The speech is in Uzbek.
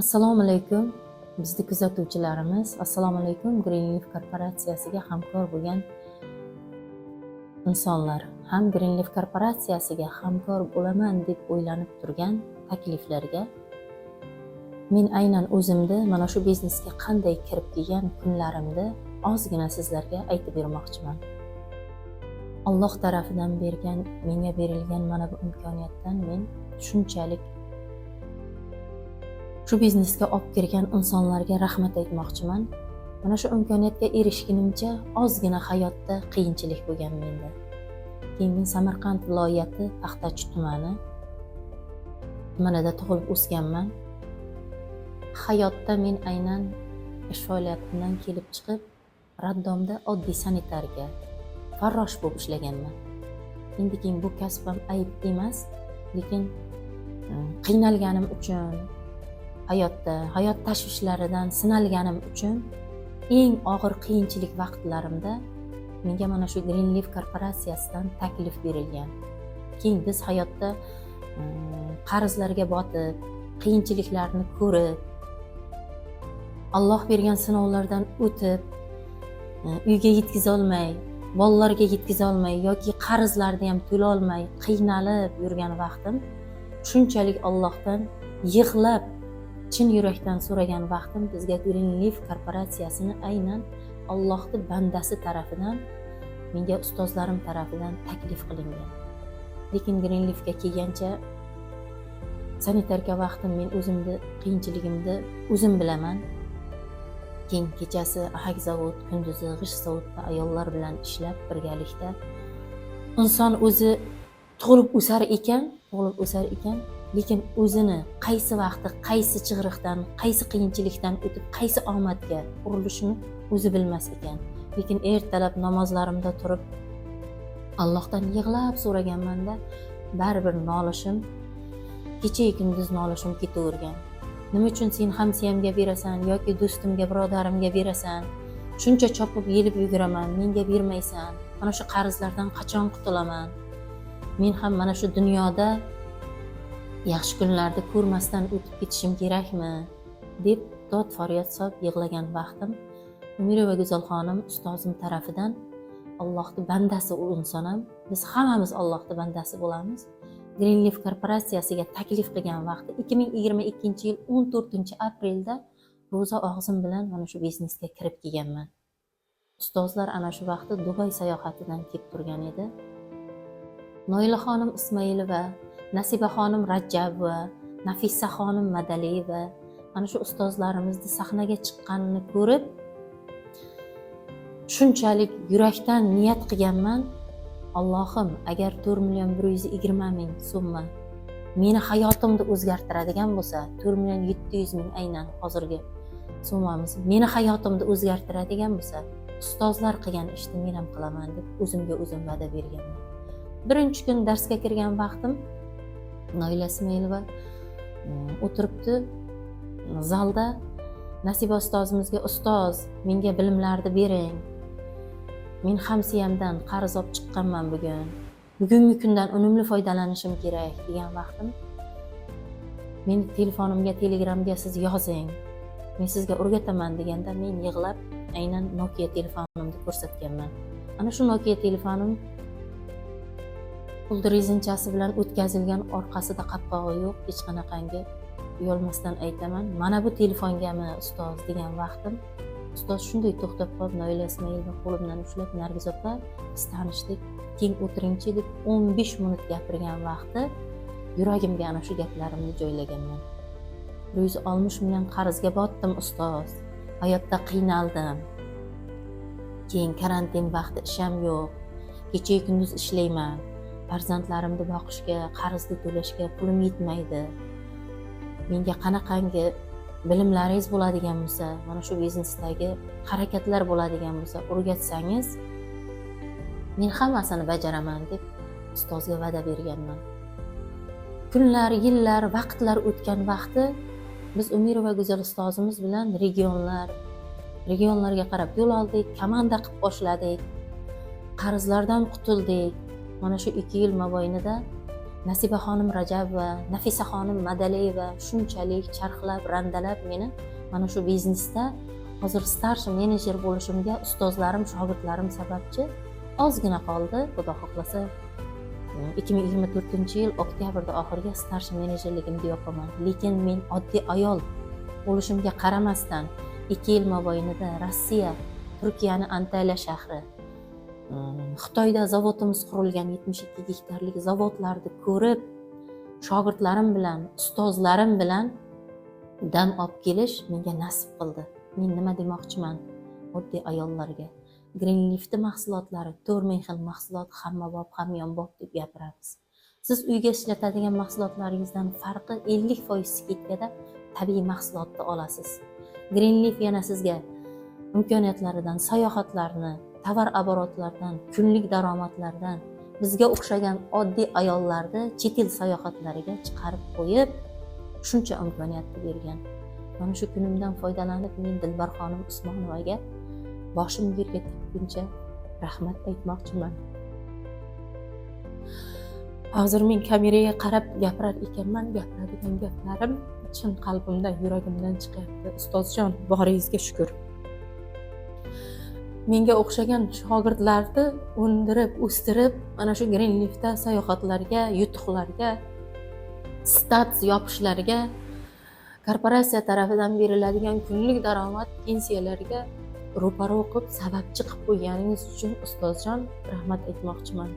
Assalomu alaykum, bizni kuzatuvchilarimiz. Assalomu alaykum, Greenleaf korporatsiyasiga hamkor bo'lgan insonlar. Ham Greenleaf korporatsiyasiga hamkor bo'laman deb o'ylanib turgan takliflarga men aynan o'zimni mana shu biznesga qanday kirib kelgan kunlarimni ozgina sizlarga aytib bermoqchiman. Alloh tarafidan bergan, menga berilgan mana bu imkoniyatdan men shunchalik shu biznesga olib kirgan insonlarga rahmat aytmoqchiman. Mana shu imkoniyatga erishgunimcha ozgina hayotda qiyinchilik bo'lgan menda. Keyin men Samarqand viloyati Paxtachi tumanida tug'ilib o'sganman. Hayotda men aynan ish faoliyatimdan kelib chiqib, роддом da oddiy sanitarka, farrosh bo'lib ishlaganman. Endi keyin bu kasb ham ayb emas, lekin qiynalganim uchun, hayotda hayot tashvishlaridan sinalganim uchun eng og'ir qiyinchilik vaqtlarimda menga mana shu Greenleaf korporatsiyasidan taklif berilgan. Keyin biz hayotda qarzlarga botib, qiyinchiliklarni ko'rib, Alloh bergan sinovlardan o'tib, uyga yetkazolmay, bolalarga yetkazolmay yoki qarzlarni ham to'lolmay qiynalib yurgan vaqtim, shunchalik Allohdan yig'lab, chin yurakdan so'ragan vaqtim bizga Greenleaf korporatsiyasini aynan Allohni bandasi tarafidan, menga ustozlarim tarafidan taklif qilingan. Lekin Greenleafga kelgancha sanitarka vaqtim men o'zimni qiyinchiligimni o'zim bilaman. Keyin kechasi ahak zavod, kunduzi g'isht zavodda ayollar bilan ishlab birgalikda inson o'zi tug'ilib o'sar ekan, tug'ilib o'sar ekan, lekin o'zini qaysi vaqti qaysi chig'iriqdan, qaysi qiyinchilikdan o'tib, qaysi omadga urilishini o'zi bilmas ekan. Lekin ertalab namozlarimda turib Allohdan yig'lab so'raganmanda, baribir nolishim, kechayu kunduz nolishim ketavergan. Nima uchun sen hamsiyamga berasan yoki do'stimga, birodarimga berasan? Shuncha chopib, yelib yuguraman, menga bermaysan. Mana shu qarzlardan qachon qutulaman? Men ham mana shu dunyoda yaxshi kunlarni ko'rmasdan o'tib ketishim kerakmi, deb dod faryod solib yig'lagan vaqtim Umirova Go'zalxonim ustozim tarafidan, Allohni bandasi u inson ham, biz hammamiz Allohni bandasi bo'lamiz, Greenleaf korporatsiyasiga taklif qilgan vaqti 2022-yil 14 aprelda ro'za og'zim bilan mana shu biznesga kirib kelganman. Ustozlar ana shu vaqtda Dubay sayohatidan kelib turgan edi. Noila xonim Ismoilova, Nasiba xonim Rajabova, Nafisa xonim Madaliyeva, ana shu ustozlarimizni sahnaga chiqqanini ko'rib, shunchalik yurakdan niyat qilganman: Allohim, agar 4 120 000 summa meni hayotimni o'zgartiradigan bo'lsa, 4 700 000 aynan hozirgi summamiz meni hayotimni o'zgartiradigan bo'lsa, ustozlar qilgan ishni men ham qilaman, deb o'zimga o'zim va'da berganman. Birinchi kun darsga kirgan vaqtim Noila Ismoilova o'tiribdi zalda. Nasiba ustozimizga: "Ustoz, menga bilimlarni bering, men hamsiyamdan qarz olib chiqqanman, bugun, bugungi kundan unumli foydalanishim kerak", degan vaqtim, "Meni telefonimga, Telegramga siz yozing, men sizga o'rgataman", deganda men yig'lab aynan Nokia telefonimni ko'rsatganman. Ana shu Nokia telefonim pulni rezinchasi bilan o'tkazilgan, orqasida qopqog'i yo'q hech qanaqangi. Uyalmasdan aytaman, "Mana bu telefongami, ustoz?" degan vaqtim ustoz shunday to'xtab qolib, Noila Ismoilova qo'limdan ushlab, "Nargiz opa, biz tanishdik, keyin o'tiringchi", deb 15 minut gapirgan vaqti yuragimga ana shu gaplarimni joylaganman. 160 million qarzga botdim, ustoz, hayotda qiynaldim, keyin karantin vaqti isham yo'q, kechayu kunduz ishlayman, farzandlarimni boqishga, qarzni to'lashga pulim yetmaydi. Menga qanaqangi bilimlaringiz bo'ladigan bo'lsa, mana shu biznesdagi harakatlar bo'ladigan bo'lsa, o'rgatsangiz, men hammasini bajaraman, deb ustozga va'da berganman. Kunlar, yillar, vaqtlar o'tgan vaqti biz Umirova Go'zal ustozimiz bilan regionlarga qarab yo'l oldik, komanda qilib boshladik, qarzlardan qutuldik. Mana shu 2 yil mobaynida Nasibaxonim Rajabova, Nafisaxonim Madaliyeva shunchalik charxlab, randalab meni mana shu biznesda hozir старший menejer bo'lishimga ustozlarim, shogirdlarim sababchi. Ozgina qoldi, Xudo xohlasa, 2024-yil oktyabrda oxiriga старший menejerligimni yopaman. Lekin men oddiy ayol bo'lishimga qaramasdan 2 yil mobaynida Rossiya, Turkiyani Antalya shahri, Xitoyda zavodimiz qurilgan 72 gektarlik zavodlarni ko'rib, shogirdlarim bilan, ustozlarim bilan dam olib kelish menga nasib qildi. Men nima demoqchiman oddiy ayollarga? Greenleafni mahsulotlari 4000 xil mahsulot, hammabop, hamyonbop deb gapiramiz. Siz uyga ishlatadigan mahsulotlaringizdan farqi 50% скидка da tabiiy mahsulotni olasiz. Greenleaf yana sizga imkoniyatlaridan, sayohatlarni, товарооборот lardan, kunlik daromadlardan, bizga o'xshagan oddiy ayollarni chet el sayohatlariga chiqarib qo'yib, shuncha imkoniyatni bergan. Mana shu kunimdan foydalanib, men Dilbarxonim Usmonovaga boshim yerga tekkuncha rahmat aytmoqchiman. Hozir men kameraga qarab gapirar ekanman, gapiradigan gaplarim chin qalbimdan, yuragimdan chiqyapti. Ustozjon, boringizga shukur. Menga o'xshagan shogirdlarni undirib, o'stirib, mana shu Greenleafda sayohatlarga, yutuqlarga, status yopishlariga, korporatsiya tarafidan beriladigan kunlik daromad, pensiyalarga ro'para o'qib, sababchi qilib qo'yganingiz uchun, ustozjon, rahmat aytmoqchiman.